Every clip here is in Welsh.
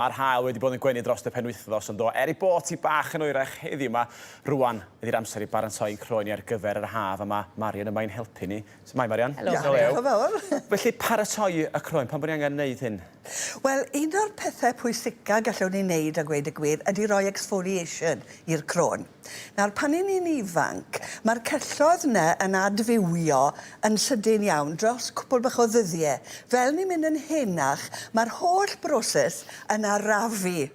Mae'r haul wedi bod yn gwenu dros y penwythnos yn do, er ei bod hi bach yn oerach heddiw 'ma. Rwan ydi'r amser i baratoi'n croen ni ar gyfer yr haf a mae Marian yma i'n helpu ni. Shwmae Marian? Helo. Iawn, diolch yn fawr. Felly paratoi y croen, pam bod ni angen neud hyn? Wel, un o'r pethau pwysica gallwn ni wneud a gweud y gwir ydi roi exfoliation i'r croen. Nawr, pan 'yn ni'n ifanc, mae'r celloedd 'na yn adfywio yn sydyn iawn, dros cwpwl bach o ddyddie. Fel ni'n mynd yn henach, mae'r holl broses yn arafu.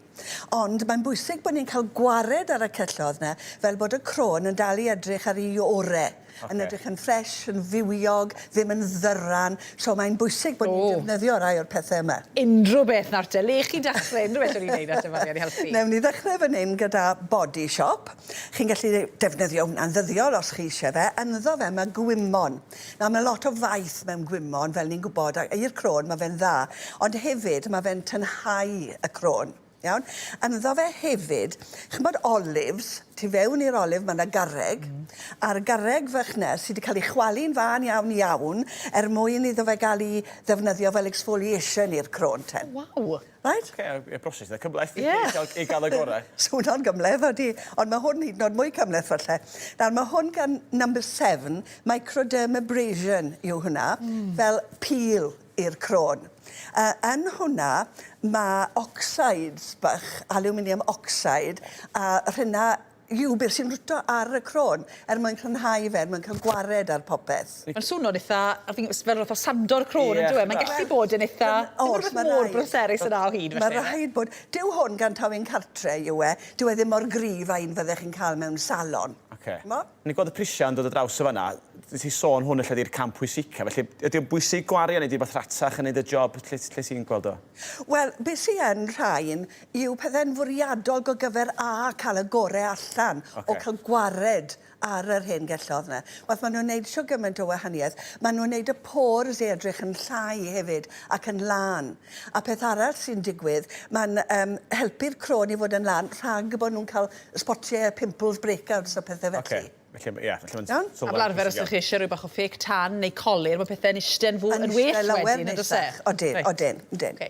Ond mae'n bwysig bod ni'n cael gwared ar y celloedd 'na, fel bod y croen yn dal i edrych ar ei ore. Yn edrych yn ffresh, yn fywiog, ddim yn ddyran. So mae'n bwysig bod ni'n defnyddio rhai o'r pethau yma. Unrhyw beth nawr te, le chi'n dechrau, unrhyw beth o'n i'n neud nawr te Marian i helpu? Newn ni ddechrau fan hyn gyda Body Shop. Chi'n gallu defnyddio hwnna'n ddyddiol os chi eisiau fe. Ynddo fe mae gwymon. Nawr mae lot o faeth mewn gwymon, fel ni'n gwybod, a i'r croen mae fe'n dda. Ond hefyd mae fe'n tynhau y croen. Iawn? Ynddo fe hefyd, ch'mod olives, tu fewn i'r olif ma' 'na garreg, a'r garreg fach 'na sy 'di cael ei chwalu'n fân iawn iawn er mwyn iddo fe gael ei ddefnyddio fel exfoliation i'r croen te. Waw! Reit? Ocê, y broses eitha cymhleth i gael i gael y gorau. Swno'n gymhleth odi, ond ma' hwn hyd yn oed mwy cymhleth falle. Nawr ma' hwn gan Number Seven, microdermabrasion yw hwnna, fel peel i'r croen. Yy yn hwnna ma' ocsides bach, aluminium oxide, a rheina yw beth sy'n rwto ar y croen er mwyn clanhau fe, er mwyn cael gwared ar popeth. Mae'n swno'n itha, I think fel rywbeth o sando'r croen on'd yw e? Mae'n gallu bod yn itha, ddim yn rhywbeth mor bleserus yna o hyd felly. Mae rhaid bod. Dyw hwn gan taw un cartre yw e, dyw e ddim mor gryf â un fyddech chi'n cael mewn salon. Ocê. Ch'mo'? O'n i'n gweld y prisiau yn dod ar draws yn fan'na. Nes ti sôn hwn ella 'di'r cam pwysica, felly ydy o'n bwysig gwario neu 'di rhywbeth rhatach yn neud y job? Lle lle ti'n gweld o? Wel, be sy yn rhain yw pethe'n fwriadol gogyfer â cael y gore allan o cael gwared ar yr hen gellodd 'na. Wath maen nhw'n neud shwd gymaint o wahaniaeth. Maen nhw'n neud y pores i edrych yn llai hefyd ac yn lân. A peth arall sy'n digwydd, mae'n yym helpu'r croen i fod yn lân rhag bod nhw'n cael Sbotiau, pimples, breakouts a pethau felly. Ocê, felly ie, felly mae'n Iawn? A fel arfer os ydych chi eisiau rhyw bach o fake tan neu colur, mae pethau'n eistedd yn fwy, yn well wedyn, yn does e? Odyn, odyn, odyn.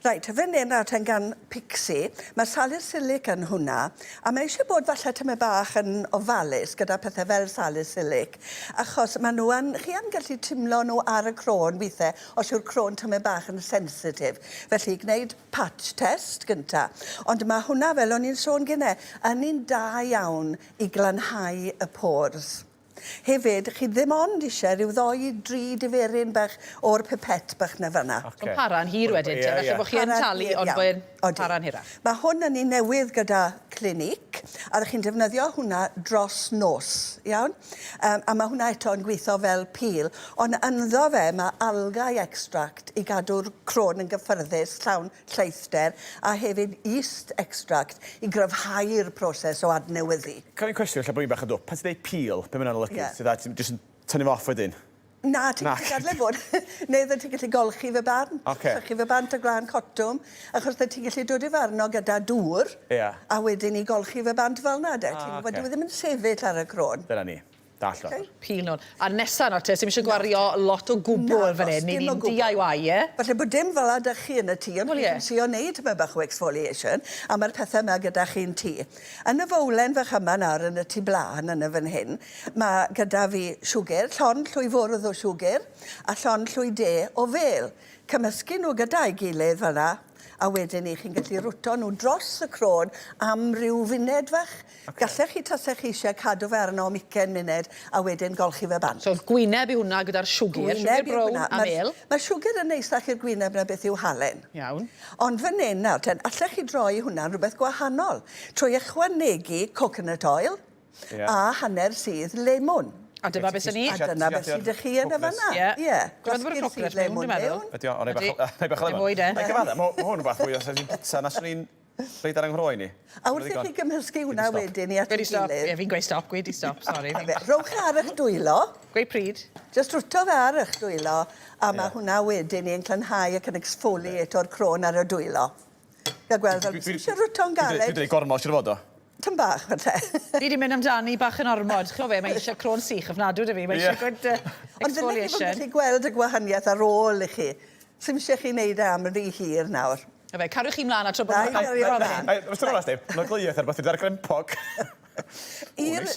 Reit, fan hyn nawr ten gan Pixie, mae salicylic yn hwnna, a mae eisiau bod falle tymed bach yn ofalus gyda pethau fel salicylic, achos maen nhw yn, chi yn gallu timlo nhw ar y croen weithiau, os yw'r croen tymed bach yn sensitif. Felly, gwneud patch test gynta. Ond mae hwnna, fel o'n i'n sôn gynne, yn un da iawn i glanhau y pores. Hefyd, chi ddim ond eisiau rhyw ddoi, dri diferyn bach o'r pipette bach 'na fan'na. Ocê. Mae'n para'n hir wedyn te, falle bod chi yn talu ond bod e'n para'n hirach. Mae hwn yn un newydd gyda Clinique, a ddych chi'n defnyddio hwnna dros nos, iawn? Yym, a mae hwnna eto yn gweithio fel peel, ond ynddo fe mae algae extract i gadw'r croen yn gyffyrddus, llawn lleithder, a hefyd yeast extract i gryfhau'r proses o adnewyddu. Ca i cwestiwn, ella bod fi'n bach yn dwp. Pan ti'n deud peel, be' ma' wnna'n olygu? Ie. Ti fatha, ti jyst yn tynnu fo off wedyn? Na, ti'n gallu gadel e fod. Neu fyddet ti'n gallu golchi fe bant. Ocê. Sychu fe bant â gwlân cotwm, achos fyddet ti'n gallu dod i farno gyda dŵr. Ia. A wedyn 'ny golchi fe bant fel 'na de. Ti'n gwbod, dyw e ddim yn sefyll ar y croen. Dyna ni. Dallt o. Ocê? Peel nôl. A nesa nawr te, sim isie gwario lot o gwbwl fan 'yn, ni'n ni'n DIY ie? Falle bod dim fel 'a 'da chi yn y tŷ, ond chi'n trio neud tymed bach o exfoliation, a ma'r pethe 'ma gyda chi'n tŷ. Yn y fowlen fach yma nawr yn y tŷ blaen yn y fan hyn, mae gyda fi siwgr, llond llwy fwrdd o siwgr, a llond llwy de o fêl. Cymysgu nhw gyda'i gilydd fel 'na, a wedyn 'ny chi'n gallu rwto nhw dros y crôn am ryw funed fach. Ocê. Gallech chi tasech chi eisiau cadw fe arno am ugain munud a wedyn golchi fe bant. So gwyneb yw hwnna gyda'r siwgr, siwgr brown a mêl. Mae siwgr yn neisach i'r gwyneb na beth yw halen. Iawn. Ond fan hyn nawr ten, allech chi droi hwnna'n rhywbeth gwahanol trwy ychwanegu coconut oil a hanner sudd lemwn. A dyma beth sy'n ni. A dyna beth sydd 'da chi yn y fan'na. Ie. Ie. Dwi'n meddwl bod y coconut mewn, dwi'n meddwl. Ydy o, o neu bach o neu bach o lemon. Neu fwy de. Na'i gyfadde, ma' hwn rwbath fwy o 'sa ti'n bita na swn i'n rhoid ar 'y nghroen i. A wrth i chi gymhysgu hwnna wedyn i at ei gilydd. Ie, fi'n gweud stop, gweud i stop, sori. Rhowch e ar eich dwylo. Gweud pryd. Jyst rwto fe ar eich dwylo, a ma' hwnna wedyn yn glanhau ac yn exfoliate o'r croen ar y dwylo. Gael gweld fel... Ti isie rwto'n galed? Dwi 'di neud gormod siŵr o fod do? Tym bach falle. Fi 'di mynd amdani bach yn ormod. Ch'mo' be' mae eisiau croen sych ofnadw 'da fi. Mae eisiau good exfoliation. Ond dyna chi bod yn gallu gweld y gwahaniaeth ar ôl i chi. Sim isie chi neud e am rhy hir nawr. Na fe, cariwch chi mlaen a tro bod Na, i gario mlaen. Ei, Mr Olas, Dave, mae'n gleuaeth ar beth ar grempog. I'r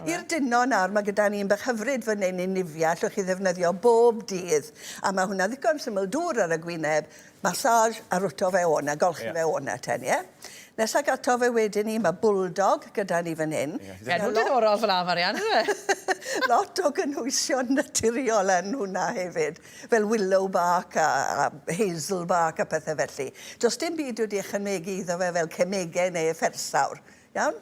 i'r dino nawr, mae gyda ni un bach hyfryd fan hyn i Nivea, allwch chi ddefnyddio bob dydd. A mae hwnna ddigon syml, dŵr ar y gwyneb, massage a rwto fe o'na, golchi fe o'na ten, ie? Nesa gato fe wedyn ni, mae Bulldog gyda ni fan hyn. Ie, Enw diddorol fel 'na, Marian, yndyfe? Lot o gynhwysion naturiol yn hwnna hefyd, fel willow bark a, a hazel bark a pethau felly. Does dim byd wedi ychwanegu iddo fe fel cemegau neu ffersawr. Iawn?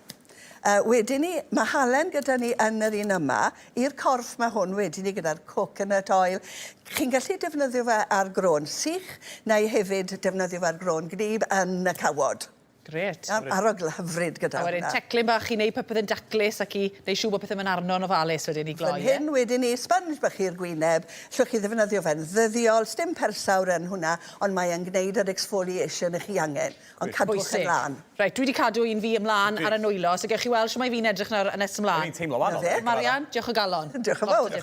Wedyn ni, mae halen gyda ni yn yr un yma. I'r corff mae hwn wedyn ni gyda'r coconut oil. Chi'n gallu defnyddio fe ar gron sych, neu hefyd defnyddio fe ar gron gwlyb yn y cawod. Grêt. Iawn, arogl hyfryd gyda A wedyn hwnna. teclyn bach i wneud popeth yn daclus ac i wneud siŵr bod pethau'n mynd arno'n ofalus wedyn i gloi, Fan ie? hyn wedyn ni, sponge bach i'r gwyneb, llwch chi ddefnyddio fe'n ddyddiol, sdim persawr yn hwnna, ond mae e'n gwneud yr exfoliation i chi angen. Ond cadwch yn lân. Reit, dwi 'di cadw un fi ymlaen ar y nwylo, so gewch chi weld shwmae fi'n edrych nawr yn nes ymlaen. O'n i'n teimlo wahanol. Na fe. Marian, diolch o galon. Diolch yn fawr.